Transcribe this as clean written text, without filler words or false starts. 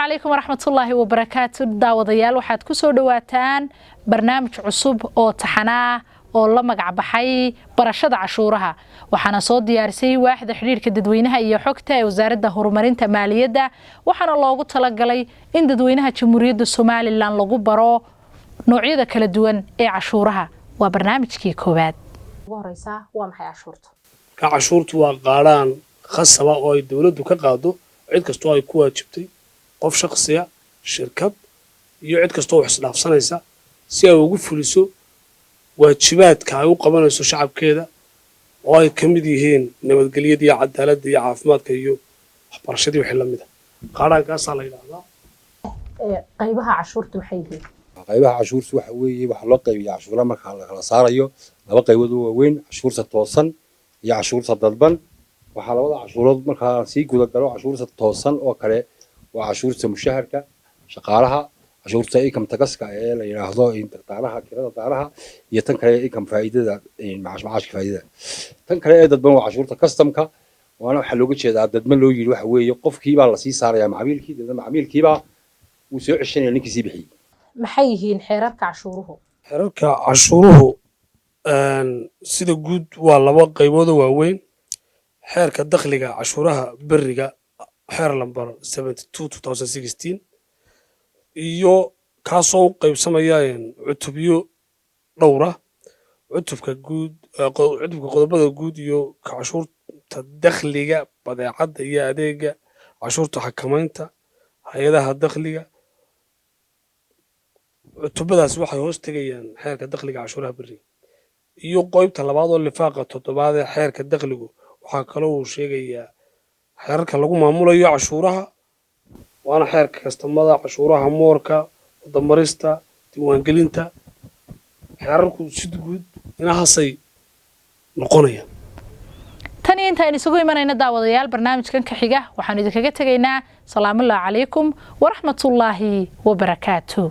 Calaykum waraxmatullaahi wabarakaatu. Daawadayaal, waxaad ku soo dhowaataan barnaamij cusub oo taxanaa oo la magac baxay Barashada Cashuuraha. Waxaana soo diyaarisay Waaxda Xidhiidhka Dadweynaha iyo Xogta ee Wasaaradda Horumarinta Maaliyadda. Waxaana loogu talagalay in dadweynaha Jamhuuriyadda Somaliland lagu baro noocyada kala duwan ee cashuuraha. Waa barnaamijkii koowaad. Ugu horeysa, waa maxay cashuurtu? Marka cashuurtu waa qaadhaan khasaba oo ay dowladdu ka qaado cid kastoo ay ku waajibtay, qof shakhsiya, shirkad iyo cid kastoo wax isdhaafsanaysa, si ay ugu fuliso waajibaadka ay u qabanayso shacabkeeda, oo ay ka mid yihiin nabadgelyada iyo cadaaladda iyo caafimaadka iyo waxbarashadii wixii la mid a. Qaadhaankaasaa la yidhaahdaa. Qaybaha cashuurtu maxay yihiin? Qaybaha cashuurta waxa weeye, waxaa loo qaybiyaa cashuuraha marka la kala saarayo laba qaybood oo waaweyn: cashuurta toosan iyo cashuurta dadban. Waxaa labada cashuurood markaa sii gudagalo, cashuurta toosan oo kale waa cashuurta mushaharka shaqaalaha, cashuurta income taxka ee la yidhaahdo daaraha, kirada daaraha, iyo tan kale income faa'iidada, macaashka faa'iidada. Tan kale ee dadban waa cashuurta customka, waana waxaa looga jeedaa dadban loo yidhi waxa weeye qofkiibaa lasii saarayaa macmiilkii, dadna macmiilkiibaa wuu soo ceshanaya ninkii sii bixiyey. Maxay yihiin xeerarka cashuuruhu? Xeerarka cashuuruhu sida guud waa laba qaybood oo waaweyn: xeerka dakhliga cashuuraha beriga, xeer lambar 72/2016, iyo kaasoo u qaybsamaya cutubyo dhowra: cutubka guud, cutubka qodobada guud, iyo ka cashuurta dakhliga badeecadda iyo adeega, cashuurta xakamaynta hay-adaha dakhliga. Cutubadaas waxay hoos tegayaan xeerka dakhliga cashuuraha beriga. Iyo qeybta labaad oo lifaaqa toddobaad ee xeerka dakhligu waxaa kaloo uu sheegayaa xeerarka lagu maamulayo cashuuraha, waana xeerka kastamada, cashuuraha moorka, wadamarista, diiwaangelinta. Xeerarku si guud inahaasay noqonayaan. Tan iyo intaan isugu imanayna, daawadayaal, barnaamijkan ka xiga, waxaanu idinkaga tegaynaa salaamullahi calaykum waraxmatullaahi wabarakaatu.